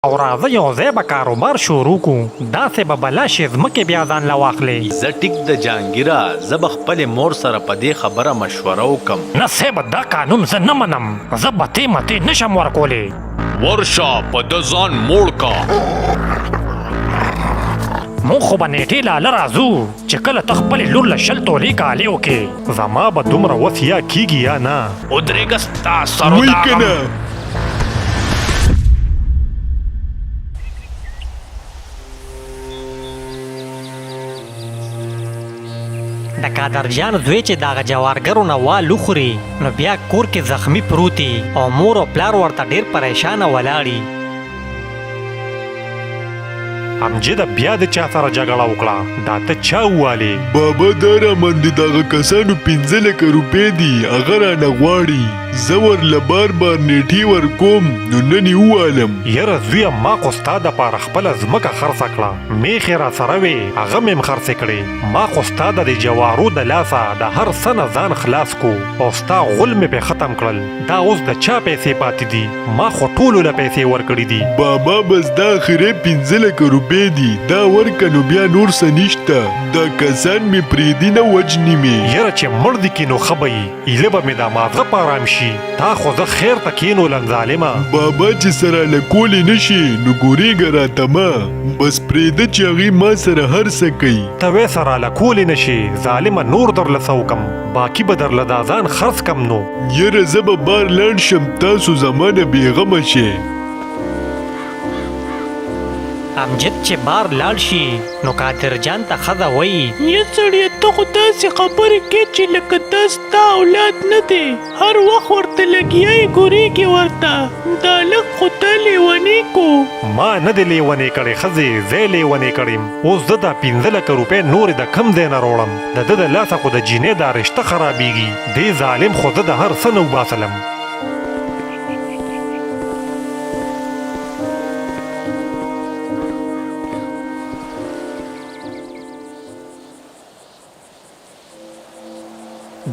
او راځه یو ځای به کاروبار شروع کو، داسې به بلا شې ځمکې بیا ځان له واخلې. ځه ټیک ده جهانګیره، زه به خپلې مور سره په دې خبره مشوره وکم. نه صیب دا قانون زه نه منم، زه بتې متې نشم ورکولې. ورشه په ده ځان موړ کا. مونږ خو به نیټې لاله راځو چې کله ته خپلې لور له 20 تولې کالې وکې. زما به دومره وس یا کیږي یا نه. ودرېږه ستا سر وای وداغم. کنه. د قادر جان زوی چې دغه جوارګرو نه وال وخوري نو بیا کور کې زخمی پروت او مور او پلار ورته ډیر پریشانه ولاړي. امجده بیا د چا سره جګړه وکړه؟ دا ته چا ووالې؟ بابا دا راباندې د هغه کسانو 5 لکه روپۍ دي، هغه رانه غواړي، زه ورله بار بار نیټې ورکوم نو نن یې ووالم. یره زویه ما خو ستا دپاره خپله ځمکه خرڅه کړه، میخې راسره وې هغه مې هم خرڅې کړې، ما خو ستا د دې جوارو د لاسه د هر څه نه ځان خلاص کو او ستا غول مې پرې ختم کړل، دا اوس د چا پیسې پاتې دي؟ ما خو ټولو له پیسې ورکړې دي. بابا بس دا اخرې 5 لکه روپۍ دي، دا ورکه نو بیا نور څه نشته، دا کسان مې پرېږدي نه وژني مې. یره چې مړ دې کړي نو ښه به یي، ایله به مې دا مازغه په ارام شي، تا خو زه خیر ته کېنولم ظالمه. بابا چې څه راله کولی نه شې نو ګورېږه راته مه، بس پرېږده چې هغوی ما سره هر څه کوي. ته وې څه راله کولی نه شې ظالمه، نور درله څه وکم، باقي به درله دا ځان خرڅ کم نو. یره زه به بار لاړ شم، تاسو زما نه بېغمه شئ. امجد چې بار لاړ شي نو قادر جان ته ښځه وایي. یه سړیه ته خو داسې خبرې کې چې لکه دا ستا اولاد نه دی، هر وخت ورته لګیا یې ګورېږي ورته، دا هلک خو تا لیونی کو. ما نه دی لیونی کړی ښځې، زه یې لیونی کړیم، اوس زه دا 5 لکه روپۍ نورې د کوم ځای نه راوړم، د ده د لاسه خو د جینۍ دا رشته خرابېږي، دې ظالم خو زه د هر څه نه وباسلم.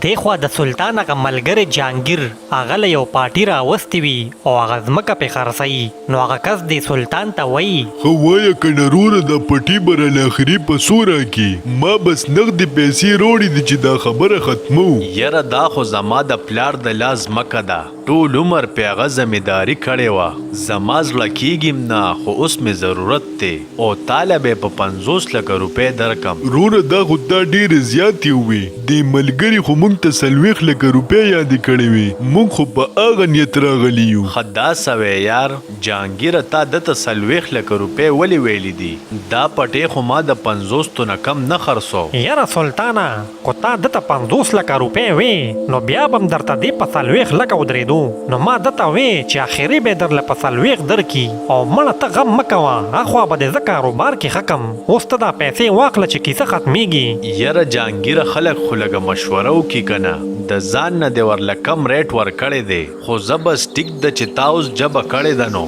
دې خوا د سلطان هغه ملګری جهانګیر هغه له یو پارټي راوستې وي او هغه ځمکه پرې خرڅوي، نو هغه کس دې سلطان ته وایي. ښه وایه کنه روره، دا پټي به راله اخري په څو راکې؟ ما بس نغدې پیسې راوړې دي چې دا خبره ختموو. یره دا خو زما د پلار د لاس ځمکه ده، ټول عمر پې هغه زمیداري کړې وه، زما زړه کیږي هم نه، خو اوس مې ضرورت دی او تاله به یې په 50 لکه روپۍ درکم. روره دا خو تا ډېرې زیاتې ووې، دې ملګري خو موږ ته 40 لکه روپۍ یادې کړې وې، موږ خو په هغه نیت راغلي یو. ښه دا څه وې یار جهانګیره، تا ده ته 40 لکه روپۍ ولې ویلي دي؟ دا پټی خو ما د 50 نه کم نه خرڅو. یاره سلطانه که تا ده ته 50 لکه روپۍ وې نو بیا به هم درته دې په 40 لکه ودرېدو، نو ما ده ته وې چې اخرې به یې درله په 40 درکړي، او مړه ته غم مه کوه، اخوا به دې زه کاروبار کې ښه کم، اوس ته دا پیسې واخله چې کیسه ختمېږي. یره جهانګیره خلک خو لږه مشوره وکړي کنه، د ځان نه دې ورله کم ریټ ورکړی دی، خو زه بس ټیک ده چې تا اوس جبه کړې ده نو.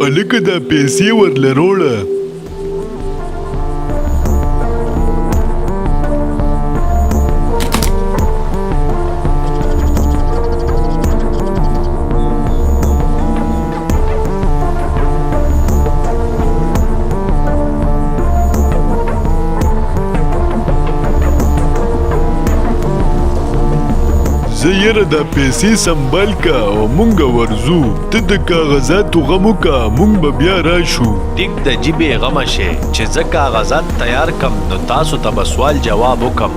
هلکه دا پیسې ورله راوړه. زه یره دا پیسې سنبال کا او مونږ ورځو، ته د کاغذاتو غم وکړه، مونږ به بیا راشو. ټیک د جی بې غمه شې، چې زه کاغذات تیار کم نو تاسو ته به سوال جواب وکم.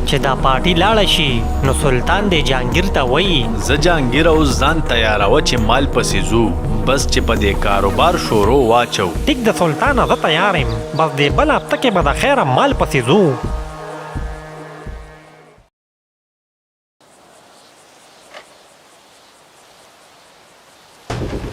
چې دا پارټي لاړه شي نو سلطان دې جهانګیر ته وایي. زه جهانګیره اوس ځان تیاروه چې مال پسې ځو، بس چې په دې کاروبار شروع واچو. ټیک د سلطانه زه تیار یم، بس دې بله هفته کې به د خیره مال پسې ځو.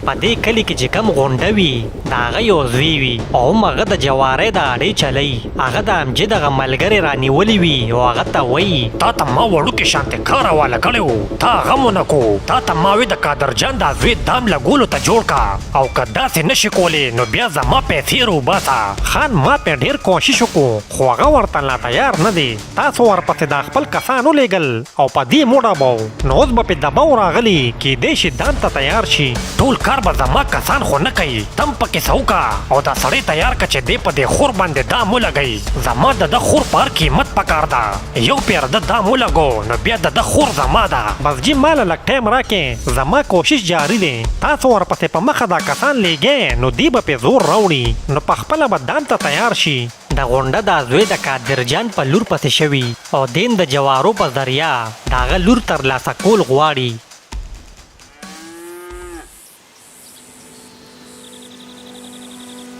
په دې کلي کې چې کوم غونډه وي د هغه یو زوی وي او هم هغه د جوارۍ د اډې چلوي. هغه د امجد هغه ملګری رانیولی وي او هغه ته وایي. تا ته ما وړوکی شانتې کار حواله کړی و، تا هغه هم ونه کو. تا ته ما وې د قادر جان دا زوی دام لګولو ته جوړ که او که داسې نه شې کولی نو بیا زما پیسې راوباسه. خان ما پرې ډېر کوشش وکړو خو هغه ورته لا تیار نه دی. تاسو ورپسې دا خپل کسان ولېږل او په دې مو ډبو نو اوس به پې دباو راغلي کېدای شي دام ته تیار شي. ټول کار به زما کسان خو نه کوي، تم پکې څه وکړه او دا سړی تیار که چې دی په دې خور باندې دام ولګوي، زما د ده خور په هر قیمت پکار ده، یو پېر ده دام ولګو نو بیا د ده خور زما ده. بس جي ماله لږ ټایم راکړئ زما کوشش جاري دی، تاسو ورپسې په مخه دا کسان لېږئ نو دی به پې زور راوړي نو پخپله به دام ته تیار شي. د غونډه دا زوی د قادر جان په لور پسې شوي او دین د جوارو په ذریعه د هغه لور تر لاسه کول غواړي.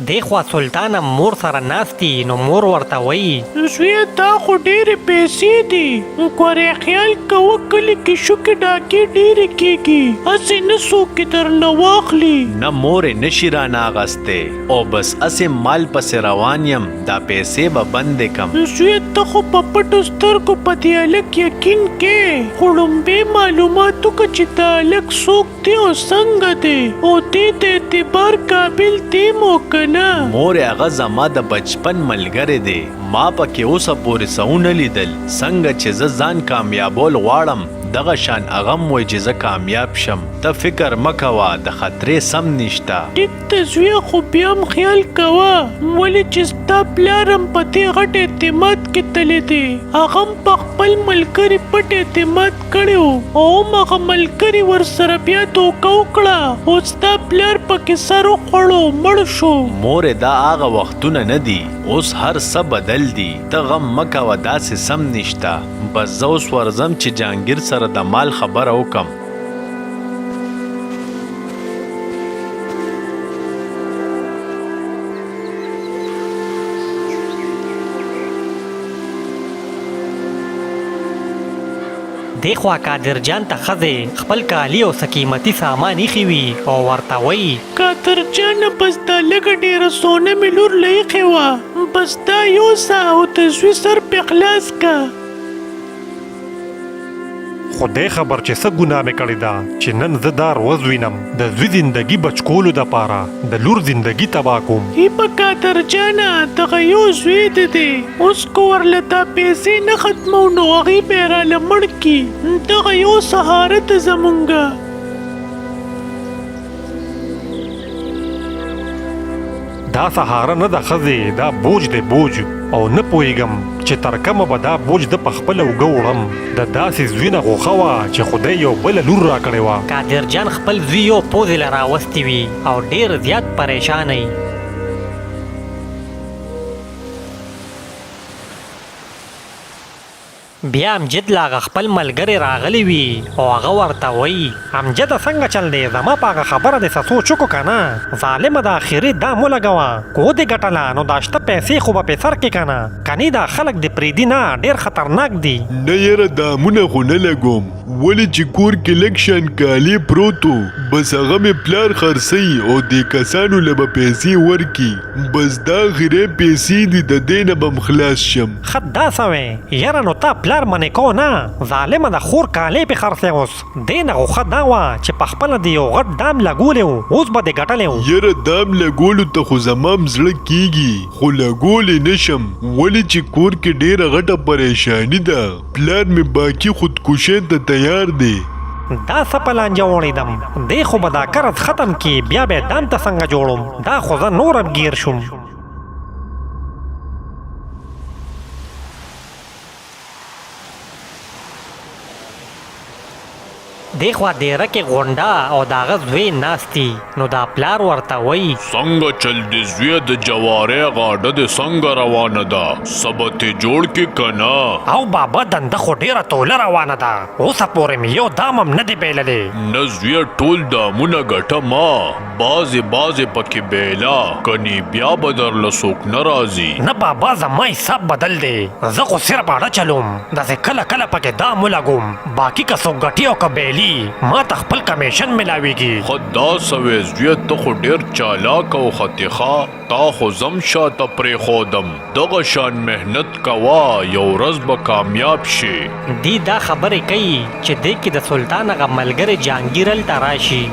دې خوا سلطان هم مور سره ناست دي نو مور ورته وایي. زویه دا خو ډېرې پیسې دي، ګورې خیال کوه کلي کې شوکې ډاکې ډېرې کېږي، هسې نه څوک یې درنه واخلي. نه مورې نه شي رانه اخستی. او بس هسې مال پسې روان یم دا پیسې به بندې کم. زویه ته خو په پټو سترګو په دې هلک یقین کې خو ړومبی معلومات وکړه چې دا هلک څوک دی او څنګه دی او دی د اعتبار قابل دی هم او که نه؟ مورې هغه زما د بچپن ملګری دی ما پکې اوسه پورې څه ونه لیدل څنګه چې زه ځان کامیابول غواړم دغه شان هغه هم وایي چې زه کامیاب شم ته فکر مه کوه د خطرې سم نشته. ټیک ته زویه خو بیا هم خیال کوه ولې چې ستا پلار هم په دې غټ اعتماد کې تللی دی هغه هم په خپل ملګري پټ اعتماد کړی و او هم هغه ملګري ورسره بیا دوکه وکړه او ستا پلار پکې سر وخوړو مړ شو. مورې دا هغه وختونه نه دي اوس هر څه بدل دي ته غم مه کوه داسې سم نشته بس زه اوس ورځم چې جهانګیر سره د مال خبره وکړم. دې خوا قادر جان ته ښځې خپل کالي او څه قیمتي سامان ایښي وي او ورته وایي. قادر جانه بس دا لږه ډېره سونه مې لور له ایښې وه بس دا یوسه او د زوی سر پرې خلاص که. خدای خبر چې څه ګناه مې کړې ده چې نن زه دا روز وینم، د زوی زندګي بچ کولو دپاره د لور زندګي تباه کوم. ای په قادر جانه دغه یو زوی دې دی اوس که ورله دا پیسې نه ختموو نو هغوی به یې راله مړ کړي، دغه یو سهاره ده زمونږ. دا سهاره نه ده ښځې دا بوج دی بوج او نه پوهېږم چې تر کومه به دا بوج زه په خپله اوږه وړم د داسې زوی نه غوښه وه چې خدای یو بله لور راکړې وه. قادر جان خپل زوی یو پوزې له راوستی وي او ډېر زیات پریشانه وي. بیا امجد له هغه خپل ملګری راغلی وي او هغه ورته وایي. امجده څنګه چل دی زما په هغه خبره دې څه سوچ وکړو که نه ظالمه دا اخري دام ولګوه که ودې ګټله نو دا شته پیسې خو به پې سر کې که نه کني دا خلک دې پرېږدي نه ډېر خطرناک دي. نه یره دامونه خو نه لګوم ولې چې کور کې لږ شان کالې پروت و بس هغه مې پلار خرڅوي او دې کسانو له به پیسې ورکړي بس دا اخرې پیسې دي ددې نه به هم خلاص شم. ښه دا څه وې یاره نو تا پلار منې کو نه ظالمه د خور کالې پې خرڅې اوس دې نه غوښه دا وه چې پخپله دې یو غټ دام لګولی و اوس به دې ګټلی و. یاره دام لګولو ته خو زما هم زړه کیږي خو لګولی نه شم ولې چې کور کې ډیره غټه پریشاني ده پلار مې باقي خودکشۍ ته تیار دی. دا څه په لانجه وړیدم دې خو به دا قرض ختم کړي بیا به دام ته څنګه جوړوم دا خو زه نور هم ګیر شوم. دې خوا دېره کې غونډه او د هغه زوی ناست دي نو دا پلار ورته وایي. څنګه چل دې زویه د جوارۍ غاډه دې څنګه روانه ده څه به ترې جوړ کړې که نه؟ او بابا دنده خو ډېره توله روانه ده اوسه پورې مې یو دام هم نه دی بایللی. نه زویه ټول دامونه ګټه مه بعضې بعضې پکې بېله کني بیا به درله څوک نه راځي. نه بابا زما حساب بدل دی زه خو صرف اړه چلوم داسې کله کله پکې دام ولګوم باقي که څوک ګټي او که بېلي. دي، ما ته خپل کمیشن ملاویږي. ښه دا څه وې زویه، ته خو ډېر چالاکه وختې ښه، تا خو زم شاته پرېښودم، دغه شان محنت کوه یو ورځ به کامیاب شې. دی دا خبرې کوي چې دې کې د سلطان هغه ملګری جهانګیر هلته راشي.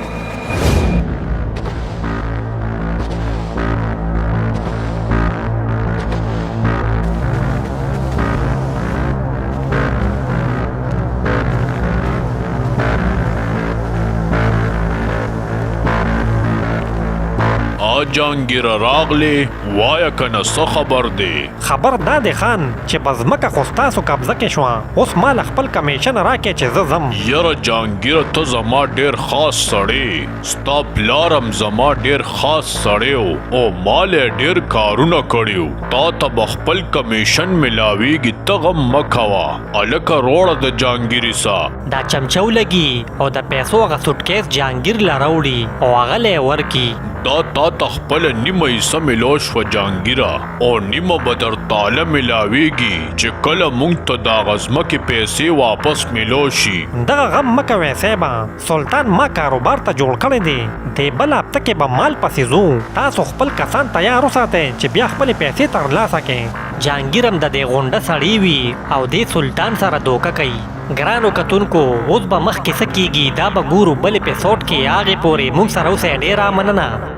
آ جهانګیره راغلې، وایه کنه څه خبر دی؟ خبر دا دی خان چې بس ځمکه خو ستاسو قبضه کې شوه، اوس ما له خپل کمیشن راکې چې زه ځم. یره جهانګیره ته زما ډیر خاص سړی، ستا پلار هم زما ډیر خاص سړی و او ما له ډیر کارونه کړي وو، تا ته به خپل کمیشن ملاویږي، ته غم مه کوه هلکه روړه د جهانګیري سه. دا چمچه ولګي او د پیسو هغه سوټکیس جهانګیر له راوړي او هغه له یې ورکړي. دا تا ته خپله نیمه حصه ملو شوه جهانګیره، او نیمه به درته هله ملاویږي چې کله مونږ ته د هغه ځمکې پیسې واپس ملو شي. دغه غم مه کوی صیبه، سلطان ما کاروبار ته جوړ کړی دی، دې بله هفته کې به مال پسې ځو، تاسو خپل کسان تیار وساتئ چې بیا خپلې پیسې ترلاسه کړئ. جهانګیر هم د دې غونډه سړی وي او دې سلطان سره دوکه کوي. ګرانو کتونکو اوس به مخکې څه کیږي دا به ګورو بل اپیسوډ کې، هغې پورې مونږ سره اوسئ. ډیره مننه.